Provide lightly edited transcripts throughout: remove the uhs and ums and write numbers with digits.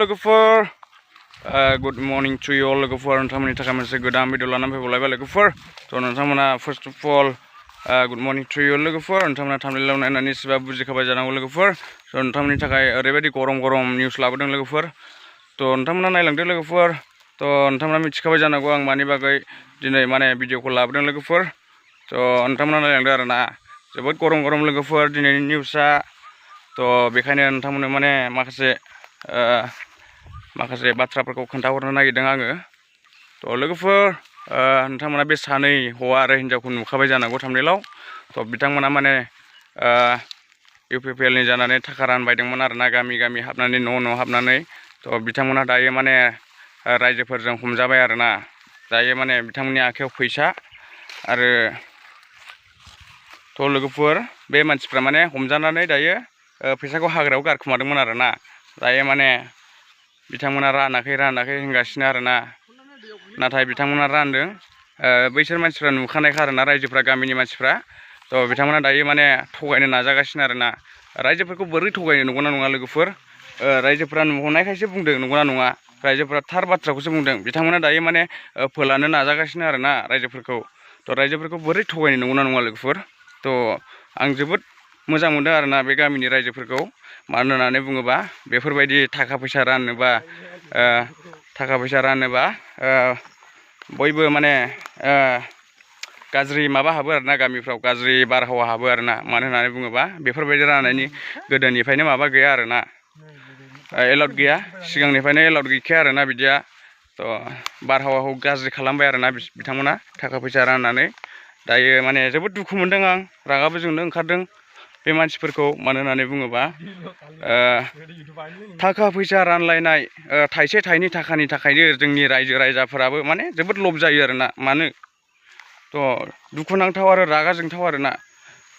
लोगोफोर good morning to you all लोगोफोर नोंथांमोननि थाखाय मोनसे गोदान भिडिअ लानानै फैबावलायबाय लोगोफोर थ' नोंथांमोना first of all good morning to you लोगोफोर नोंथांमोना थाम्बनेलाव नायनानै एसेबा बुजिखाबाय जानांगौ लोगोफोर थ' नोंथांमोननि थाखाय ओरैबायदि गरम गरम निउस लाबोदों लोगोफोर थ' नोंथांमोना नायलांदो लोगोफोर थ' नोंथांमोना मिथिखाबाय जानांगौ आं मानि बागै दिनै माने भिडिअखौ लाबोदों लोगोफोर थ' नोंथांमोना नायलांदो आरोना जोबोद गरम गरम लोगोफोर दिनैनि निउसआ थ' बेखायनो नोंथांमोननो माने माखासे बाथ्राफोरखौ खोन्थाहरनो नागिरदों आङो थ' लोगोफोर नोंथांमोना बे सानै हौवा आरो हिन्जावखौ नुखाबाय जानांगौ थाम्बनेलाव थ' बिथांमोना माने इउपिपिएलनि जानानै थाखा रानबायदोंमोन आरोना गामि गामि हाबनानै न' हाबनानै थ' बिथांमोना दायो माने रायजोफोरजों हमजाबाय आरोना दायो माने बिथांमोननि आखायाव फैसा आरो थ' लोगोफोर बे मानसिफ्रा माने हमजानानै दायो फैसाखौ हाग्रायाव गारखोमादोंमोन आरोना दायो माने बिथांमोना रानाखै होनगासिनो आरोना नाथाय बिथांमोना रानदों बैसोर मानसिफ्रा नुखानायखा आरोना रायजोफ्रा गामिनि मानसिफ्रा थ' बिथांमोना दायो माने थगायनो नाजागासिनो आरोना रायजोफोरखौ बोरै थगायनो नंगौना नङा लोगोफोर रायजोफ्रा नुहरनायखायसो बुंदों नंगौना नङा रायजोफ्रा थार बाथ्राखौसो बुंदों बिथांमोना दायो माने फोलानो नाजागासिनो आरोना रायजोफोरखौ थ' रायजोफोरखौ बोरै थगायनो नंगौना नङा लोगोफोर थ' आं जोबोद मोजां मोनदों आरोना बे गामिनि रायजोफोरखौ मानो होननानै बुङोबा बेफोरबायदि थाखा फैसा राननोबा बयबो माने गाज्रि माबा हाबो आरोना गामिफ्राव गाज्रि बारहावा हाबो आरोना मानो होननानै बुङोबा बेफोरबायदि राननायनि गोदोनिफ्रायनो माबा गैया आरोना एलाउड गैया सिगांनिफ्रायनो एलाउड गैखाया आरोना बिदिया थ' बारहावाखौ गाज्रि खालामबाय आरोना बिथांमोना थाखा फैसा राननानै दायो माने जोबोद दुखु मोनदों आं रागाबो जोंनो ओंखारदों बे मानसिफोरखौ मानो होननानै बुङोबा थाखा फैसा रानलायनाय थाइसे थाइनै थाखानि थाखायनो जोंनि रायजो राजाफोराबो माने जोबोद लब जायो आरोना मानो थ' दुखुनांथाव आरो रागा जोंथाव आरोना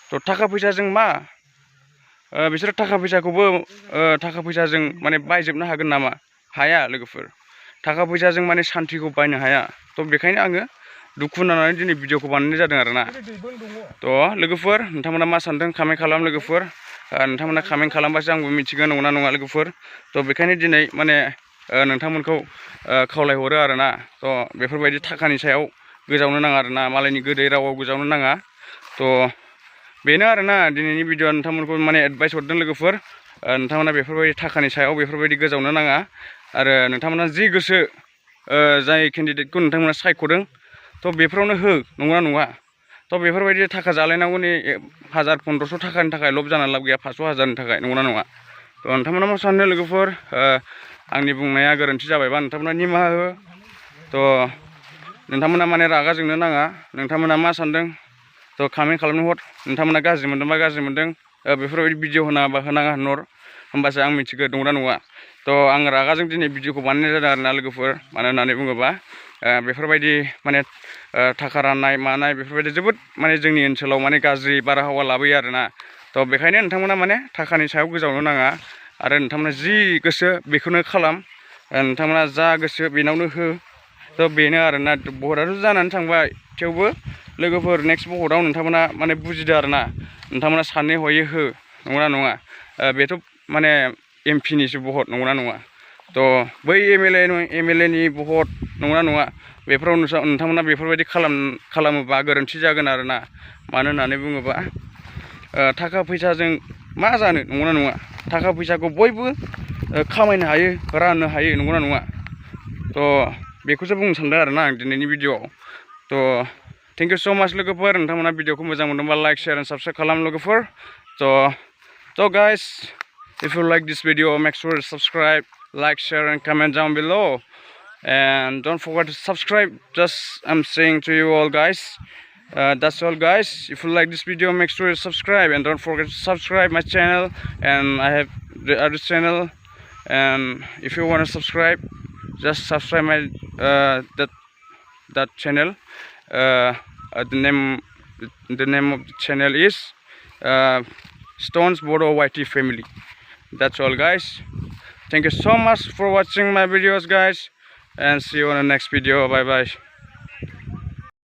थ' थाखा फैसाजों मा बिसोरो थाखा फैसाजों माने बायजोबनो हागोन नामा हाया लोगोफोर थाखा फैसाजों माने सान्थिखौ बायनो हाया थ' बेखायनो आङो दुखु नांनानै दिनै भिडिअखौ बानायनाय जादों आरोना थ' लोगोफोर नोंथांमोना मा सानदों कमेन्ट खालाम लोगोफोर नोंथांमोना कमेन्ट खालामबासो आंबो मिथिगोन नंगौना नङा लोगोफोर थ' बेखायनो दिनै माने नोंथांमोनखौ खावलायहरो आरोना थ' बेफोरबायदि थाखानि सायाव गोजावनो नाङा आरोना मालायनि गोदै रावाव गोजावनो नाङा थ' बेनो आरोना दिनैनि भिडिअआ नोंथांमोनखौ माने एडभाइस हरदों लोगोफोर नोंथांमोना बेफोरबायदि थाखानि सायाव बेफोरबायदि गोजावनो नाङा आरो नोंथांमोना जि गोसो जाय केन्डिडेटखौ नोंथांमोना सायख'दों थ' बेफोरावनो हो नंगौना नङा थ' बेफोरबायदि थाखा जालायनांगौनि 1000-1500 थाखानि थाखाय लब जानानै लाब गैया 500,000नि थाखाय नंगौना नङा थ' नोंथांमोना मा सानो लोगोफोर आंनि बुंनाया गोरोन्थि जाबायबा नोंथांमोना निमाहा हो थ' नोंथांमोना माने रागा जोंनो नाङा नोंथांमोना मा सानदों थ' कमेन्ट खालामनो हर नोंथांमोना गाज्रि मोनदोंबा गाज्रि मोनदों बेफोरबायदि भिडिअ होनाङाबा होनाङा होनहर होमबासो आं मिथिगोन नंगौना नङा थ' आं रागाजों दिनै भिडिअखौ बानायनाय जादों आरोना लोगोफोर मानो होननानै बुङोबा बेफोरबायदि माने थाखा राननाय मानाय बेफोरबायदि जोबोद माने जोंनि ओनसोलाव माने गाज्रि बारहावा लाबोयो आरोना थ' बेखायनो नोंथांमोना माने थाखानि सायाव गोजावनो नाङा आरो नोंथांमोना जि गोसो बेखौनो खालाम नोंथांमोना जा गोसो बेनावनो हो थ' बेनो आरोना भटआथ' जानानै थांबाय थेवबो लोगोफोर नेक्स्ट भटआव नोंथांमोना माने बुजिदो आरोना नोंथांमोना सानै हयै हो नंगौना नङा बेथ' माने एमपिनिसो भट नंगौना नङा थ' बै एमएलएनि भट नंगौना नङा बेफोराव नोंथांमोना बेफोरबायदि खालामोबा गोरोन्थि जागोन आरोना मानो होननानै बुङोबा थाखा फैसाजों मा जानो नंगौना नङा थाखा फैसाखौ बयबो खामायनो हायो राननो हायो नंगौना नङा थ' बेखौसो बुंनो सानदों आरोना आं दिनैनि भिडिअआव थ' थेंक इउ स' माच लोगोफोर नोंथांमोना भिडिअखौ मोजां मोनदोंबा लाइक शेयार एन्ड साबस्क्राइब खालाम लोगोफोर थ' guys if you like this video make sure to subscribe like share and comment down below and don't forget to subscribe just I'm saying to you all guys that's all guys if you like this video make sure to subscribe and don't forget to subscribe my channel and I have the other channel and if you want to subscribe just subscribe my that channel the name of the channel is Stones Bodo YT Family. That's all guys, thank you so much for watching my videos guys and see you on the next video. Bye bye.